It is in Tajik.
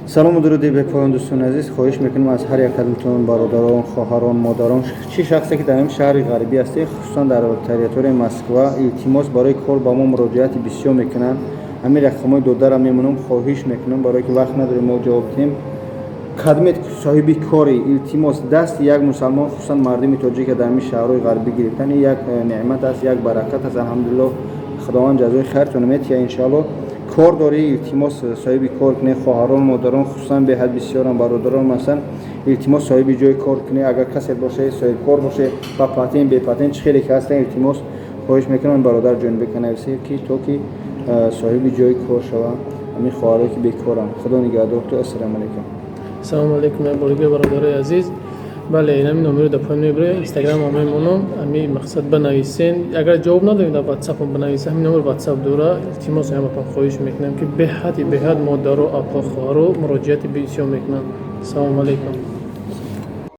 Салому дуруди бепоён, дӯстони азиз. Хоҳиш мекунем аз ҳар якатон, бародарон, хоҳарон, модарон, чӣ шахсе ки дар ин шаҳри ғарибӣ ҳастед, хусусан дар территорияи Москва, илтимос, барои кор ба мо муроҷиати бисёр мекунанд. Ҳамин рақамҳои додарам мемонам. Хоҳиш мекунам, барое ки вақт надорем мо ҷавоб диҳем. Кадмет соҳиби кори, илтимос, дасти як мусалмон, хусусан мардуми тоҷика, дар ҳамин шаҳрҳои ғарбӣ гирифтан як неъмат аст, як баракат аст. Алҳамдулиллоҳ, Худованд ҷазои хайртон метиҳад, иншоалло. Кор дорӣ, илтимос, соҳиби кор кунед. Хоҳарон, модарон, хусусан беҳад бисёрам бародарон ҳастанд. Илтимос, соҳиби ҷои кор кунед. Агар касе боше, соҳибкор боше, ба патент, бепатент, чӣ хеле ки ҳастанд, илтимос, хоҳиш мекунам, бародар Ҷонибека нависед, ки то ки соҳиби ҷои кор шаванд ҳамин хоҳарое ки бекоранд. Худо нигаҳдор ту. Ассалому алайкум. Салому алайкум, як борга, бародарои азиз. Бале, ин ҳамин номеро дар поён мебарем, Инстаграм мемонам. Ҳамин мақсад банависен. Агар ҷавоб надорем, дар Ватсапам банависен. Ҳамин номер Ватсап дора. Илтимос, ҳаматон хоҳиш мекунам, ки беҳади беҳад модаро, апо, хоҳаро муроҷиати бисёр мекунанд. Салому алайкум.